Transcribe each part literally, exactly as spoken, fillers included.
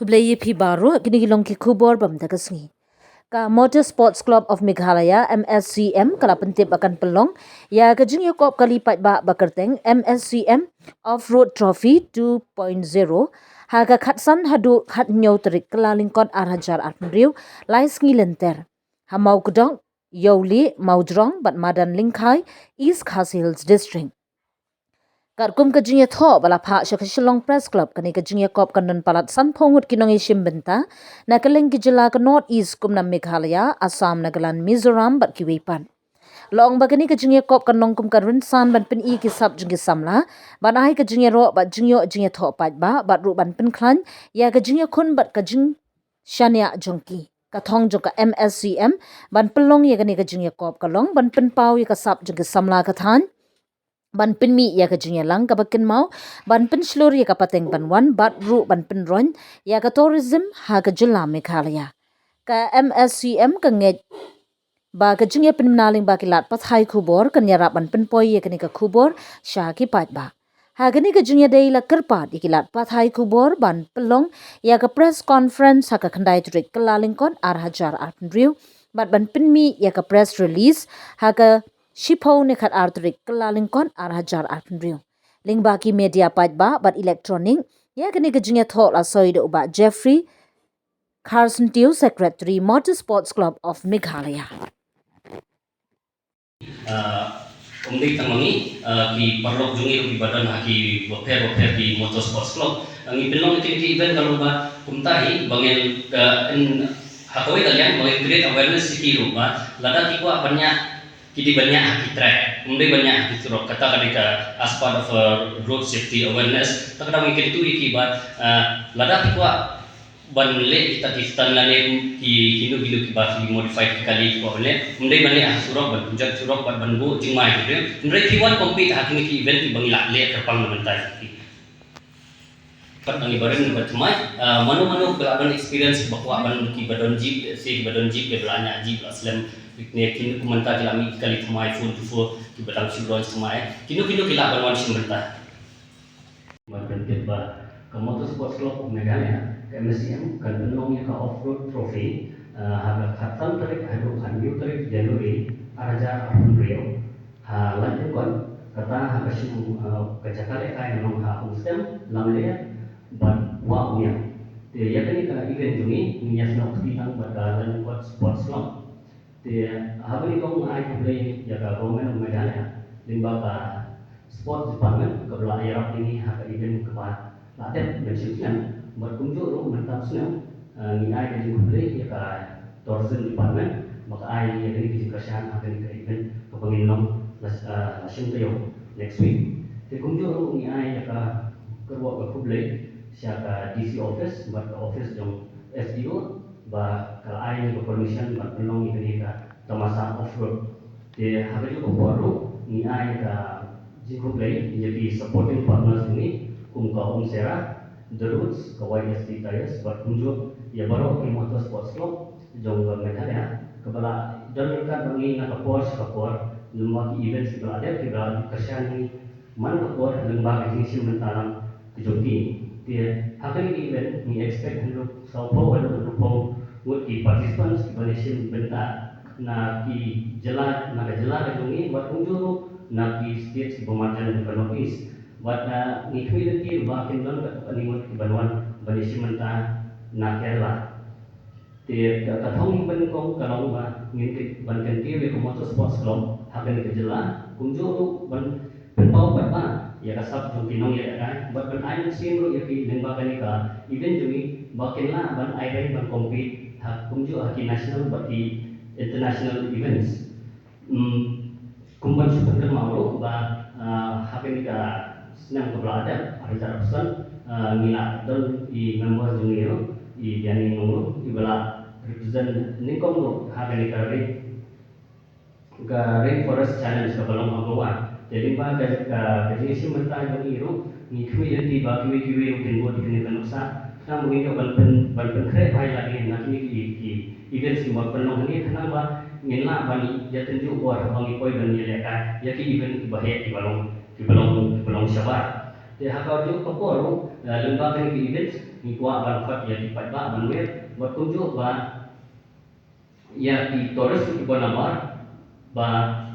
Khublei ïa phi baroh, kine ki long ki khubor bam da ka sngi. Ka Motor Sports Club of Meghalaya, M S C M, ka la pyntip ba kan pynlong ïa ka jingïakop kali paidbah ba kyrteng M S C M Off-Road Trophy two point zero ha ka khatsan haduh khathynñiew tarik Kyllalyngkot ar hajar arphew hynriew, lai sngi lynter, ha Mawkdok, Ïewlih, Mawjrong bad Madan Lyngkhai, East Khasi Hills District. Katkum ka jingïathoh ba la phah sha ka Shillong Press Club, kane ka jingïakop kan don palat sanphew ngut ki nongïashim bynta na kylleng ki jylla ka North East, kum na Meghalaya, Assam, Nagaland, Mizoram bad kiwei pat. La ong ba kane ka jingïakop kan long kum ka rynsan ban pyni ki sap jong ki samla, ban ai ka jingïaroh bad jingïoh jingïathoh paidbah, bad ruh ban pynkhlaiñ ïa ka jingïakhun bad ka jingshaniah jong ki. Ka thong jong ka M S C M ban pynlong ïa kane ka jingïakop ka long ban pynpaw ïa ka sap jong ki samla ka thaiñ, ban pynmih ïa ka jingïalang kaba kynmaw, ban pynshlur ïa ka pateng ban wan, bad ruh ban pynroiñ ïa ka tourism ha ka jylla Meghalaya. Ka M S C M ka ngeit ba ka jingïapynbna lyngba ki lad pathai khubor kan ïarap ban pynpoi ïa kane ka khubor sha ki paidbah. Ha kane ka jingïadei la kyrpad ïa ki lad pathai khubor ban pynlong ïa ka press conference ha ka khyndai tarik Kyllalyngkot ar hajar arphew hynriew, bad ban pynmih ïa ka press release ha ka shiphew ne khatar tarik Kyllalyngkot ar hajar arphew hynriew. Lyngba ki media paidbah bad electronic, ïa kane ka jingïathoh la soi da u Bah Jeffrey Kharsyntiew, Secretary, Motor Sports Club of Meghalaya. Ah, um dei tang ma ngi, ah, ki paralok jong ngi ruh kiba don ha ki bapher bapher ki motor sports club. Ah, ngi pynlong ïa kine ki event ka long ba kumta hi ba ngin, ah, in, ha kawei ka liang ba ngin create awareness ïa ki ruh ba lada ki kwah ban ïa, ki dei ban ïa ha ki track, um dei ban ïa ha ki surok, kata ka dei ka as part of a road safety awareness. Ta ka daw ngi kyntu ïa ki ba, ah, lada ki kwah ban leh kita ki stunt lane ki kino kino kiba ki modified ki kali kiba ban leh, um dei ban leh ha surok, ban pynjot surok, ban, ban buh jingmai ki. Hynrei ki wan compete ha kine ki event kiba ngi lah leh kyrpang na mynta ki. Pat ngi barim ngi ba thymmai, ah, mano mano ba la don experience ba kwah ban, kiba don jeep, se kiba don jeep, kiba la ñiah jeep, la slem ne kino, kumta ki la mih ki kali thymmai, four to four, kiba dang shu launch thymmai. Kino kino ki lah ban wan shim bynta. Ban pyntip ba ka Motor Sports Club of Meghalaya, ka M S C M, kan pynlong ïa ka Off-Road Trophy, ah, ha ka khatsan tarik haduh khathynñiew tarik January ar hajar arphew hynriew ha Laitumkhrah, kata ha ka shnong, ah, ka jaka lehkai na Nongha Umstem, Lamler bad Wah Umïang. Te ïa kane ka event jong ngi, ngi ïasnoh kti tang bad ka Laitumkhrah Sports Club. Te haba nyngkong nga ai khublei ïa ka Government of Meghalaya lyngba ka Sports Department kaba la ïarap ïa ngi ha ka event kaba la dep mynshem snem, bad kumjuh ruh mynta u snem, eh, ngi ai ka jingkhublei ïa ka Tourism Department ba ka ai ïa kane ka jingkyrshan ha kane ka event kaba ngin long la, eh, la shim taïew next week. Te kumjuh ruh ngi ai ïa ka kyrwoh ka khublei sha ka D C office bad ka office jong S D O ba ka la ai ïa ka permission ban pynlong ïa kane ka tamasa off-road. Te ha kajuh ka por ruh ngi ai ïa ka jingkhublei ïa ki supporting partners jong ngi kum ka Umsera, The Roots, ka Y S T Tyres bad kumjuh ïa baroh ki motor sports club jong ka Meghalaya kaba la don ryngkat bad ngi na ka por sha ka por lyngba ki events kiba la dep, kiba la kyrshan ngi man ka por lyngba ka jingshim bynta lang ka jong ki. Te ha kane ka event ngi expect hynriew sawphew haduh hynriewphew ngut ki participants kiban ïashim bynta na ki jylla, na ka jylla ka jong ngi bad kumjuh ruh na ki states kiba marjan jong ka North East. Bad, ah, ngi khmih lynti ba kin don katto katne ngut kiban wan ban ïashim bynta na Kerala. Te ka, ka thong ba nyngkong ka long ba ngin ky-, ban kyntiew ïa ka Motor Sports Club ha kane ka jylla, kumjuh ruh ban pynpaw pat ba ïa ka sap jong ki nongïalehkai, bad ban ai mynsiem ruh ïa ki lyngba kane ka event jong ngi ba kin lah ban ai rank ban compete ha kumjuh ha ki national bad ki international events. Hmm, kumban shu pynkynmaw ruh ba, ah, ha kane ka snem kaba la dep, ha ka jaka san, ah, ngi la don i members jong ngi ruh, i Biani Nongrum, iba la represent nyngkong ruh ha kane ka Rain, ka Rainforest Challenge kaba long ha Goa. Te lyngba ka, ka, ka jingïashim bynta jong ngi ruh, ngi khmih lynti ba kiwei kiwei ruh kin bud ïa kane ka nuksa. Khnang ba ngin ïoh ban pyn, ban pynkhreh bha ïa lade na kine ki, ki events kiba pynlong hangne, khnang ba ngin lah ban ïatynjuh bor haba ngi poi ban ïalehkai ïa ki event kiba heh, kiba long, kiba long, kiba long shabar. Te ha kajuh ka por ruh, eh, lyngba kine ki events, Ngi kwah ban khot ïa ki paidbah ban wer bad kumjuh ba ïa ki tourist kiba namar ba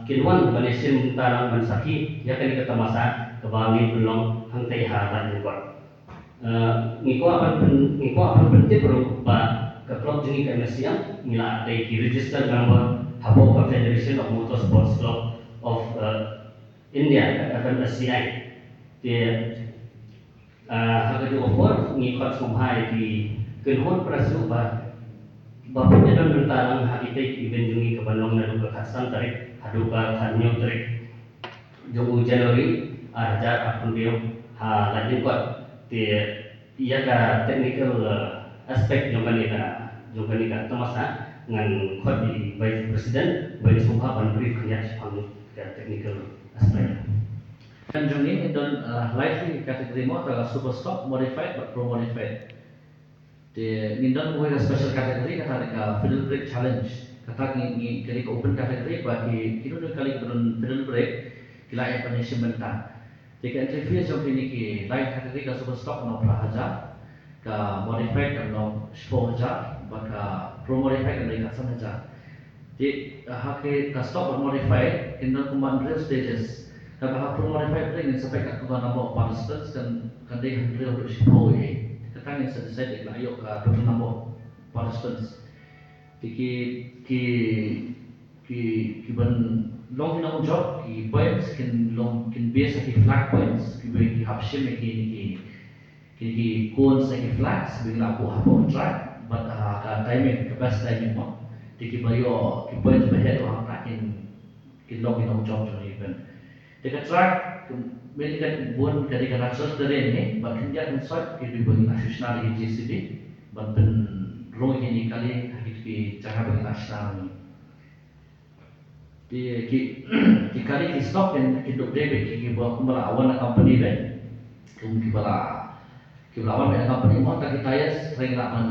kin wan ban ïashim bynta lang ban sakhi ïa kane ka tamasa kaba ngi pynlong hangtei ha Laitumkhrah. Eh, ngi kwah ban pyn-, ngi kwah ban pyntip ruh ba ka club jong ngi ka M S C M ngi la dei ki registered member hapoh ka Federation of Motorsports Club of, eh, India, ka F M S C I. Te, eh, ha kajuh ka por ngi khot sngewbha ïa ki kynhun press ruh ba ba phin ïadon bynta lang ha kitei ki event jong ngi kaban long naduh ka khatsan tarik haduh ka khathynñiew tarik jong u January ar hajar arphew hynriew ha Laitumkhrah. Te ïa ka technical, eh, aspect jong kane ka, jong kane ka tamasa ngan khot ïa i Vice President ba in sngewbha ban brief khyndiat shaphang ka technical aspect. Kan jong ngi ngin don, eh, lai tylli ki category mo, kata ka Super Stock, Modified bad Pro Modified. Te ngin don kawei ka special category, kata ka Fiddle Brake Challenge. Kata ngi, ngi, kane ka open category ba ki, kino kino kali kiba don Fiddle Brake ki lah ïa ban ïashim bynta. Te ka entry fee jong kine ki lai category, ka Super Stock kan long phra hajar, ka Modified kan long shiphew hajar bad ka Pro Modified kan long khatsan hajar. Te, ah, ha ki ka Stock bad Modified kin don kumba hynriew stages. Kaba ha Pro Modified te ngin sa peit katkum ka number of participants, kan, kan dei hynriew haduh shiphew hi. Kata ngin sa decide ïa ka, ïa ka total number of participants. Te ki, ki, ki, kiban long ki nongjop, ki points kin long, kin base ha ki flag points kiba ki hap shim ïa ki, ki, ki, ki cones ne ki flags ba ki la buh hapoh track bad, ah, ka timing, ka best timing mo. Te kiba ïoh ki points ba heh ha track kin, kin long ki nongjop jong ka event. Te ka track, ka, mynta ka bun ka dei ka natural terrain ne, bad khyndiat khynsoit ki dei ba ngi la shu shna da ki J C B ban pynrung ïa kine ki kali ha kito ki jaka ba ngi la shna ngi. Te ki, ki kali ki stock kin, kin dei beit ki, kiba kumba la wan na company beit. Kum kiba la, kiba la wan na company mo, tang ki tyres hynrei ngi lah ban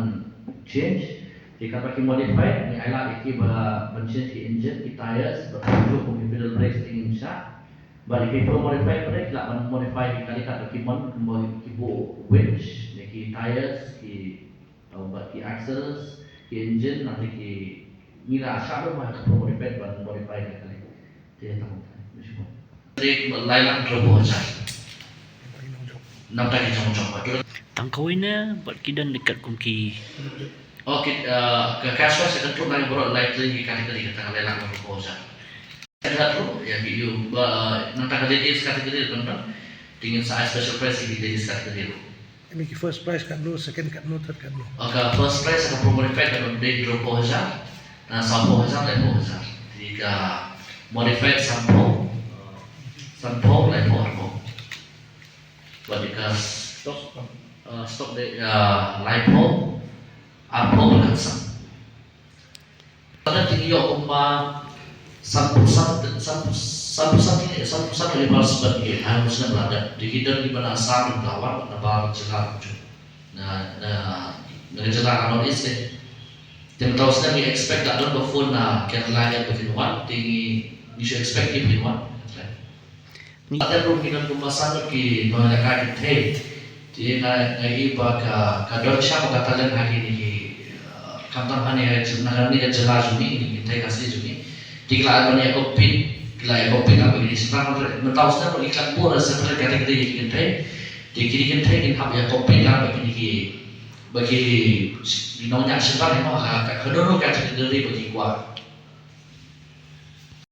change. Te katba ki modified ngi ailad ïa ki ba ban change ki engine, ki tyres, bad kumjuh kum ki pedal brakes te ngin shah. Bad ïa ki pro modified pat ki lah ban modify ki kali katba ki mon, kumba ki buh winch ne ki tyres, ki Bad ki axles, ki engine, nangta ki, ngi la shah ruh ba ka pro modified ban modify ka kali. Te tang, te ba lai lak hynriewphew hajar. Nangta ki nongjop. Tang kawei na bad ki don dei katkum ki. Oh, ki, uh, ka cash prize ka kyntu na baroh lai tylli ki category, kata ka lai lak hynriewphew hajar. Ka ruh ïa ki ïoh ba, nangta ka ladies category ruh kan don. Te ngin sa ai special prize ïa ki ladies category ruh. Ïa ki first prize katno, second katno, third katno? Oh, ka first prize ka pro modified ka don hynriewphew hajar, na sawphew hajar, laiphew hajar. Te ka modified sanphew, sanphew, laiphew, arphew. Bad ka stock, uh, stock dei, uh, laiphew, arphew bad khatsan. Lada ki ïoh kumba sanphew san, sanphew san, sanphew san tylli, sanphew san tylli participant ki, ha u snem ba la dep. Te ki don kiba na Assam, na Bar, na Bar jylla kumjuh. Na, na, na ka jylla ka North East te. Te mynta u snem ngi expect da don ba phone na Kerala ïa ba kin wan, te ngi, ngi shu expect ki ba kin wan. Ngi, ata ruh ngi don kumba san ngut ki nongïalehkai kynthei. Te nga, nga i ba ka, ka don sha ka talent ha kine ki, uh, khamtam ha kane ka jylla, kane ka jylla jong ngi, kine ki kynthei Khasi jong ngi. Te ki lah ban ïa compete, ki lah ïa compete ha kine ki sdang re. Mynta u snem ruh ngi khlad buh separate category ïa ki kynthei. Te kine ki kynthei kin hap ïa compete ha kine ki, ba ki, ki nongñiah shynrang, ïa mo, ha ka, ka, kano kano ka category ba ki kwah.